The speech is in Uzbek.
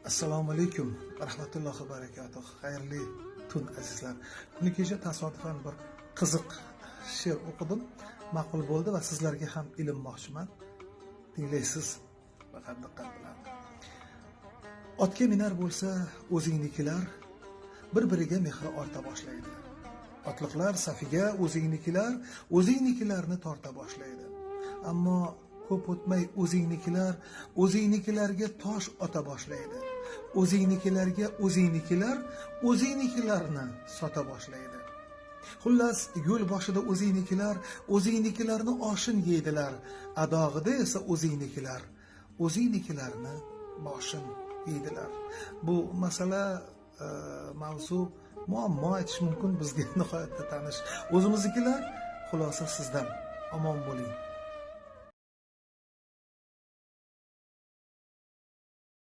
Assalomu alaykum va rahmatullohi va barakatuh. Xayrli tun azizlar. Kuni kecha tasodifan bir qiziq she'r o'qidim. Ma'qul bo'ldi va sizlarga ham ilinmoqchiman. Tinglaysiz faqat diqqat bilan. Otga minar bo'lsa o'zingnikilar bir-biriga mehri orta boshlaydi. Otliqlar safiga o'zingnikilar o'zingnikilarni torta boshlaydi. Ammo ko'p o'tmay o'zingnikilar o'zingnikilarga tosh ota boshlaydi. O'zingnikilarga o'zingnikilar o'zingnikilarni sota boshlaydi. Xullas, yo'l boshida o'zingnikilar o'zingnikilarni oshin yeydilar, adog'ida esa o'zingnikilar o'zingnikilarni boshin yeydilar. Bu masala mavzu muammo aytish mumkin, bizga nihoyatda tanish. O'zimiznikilar, xulosa sizdan. Omon bo'ling.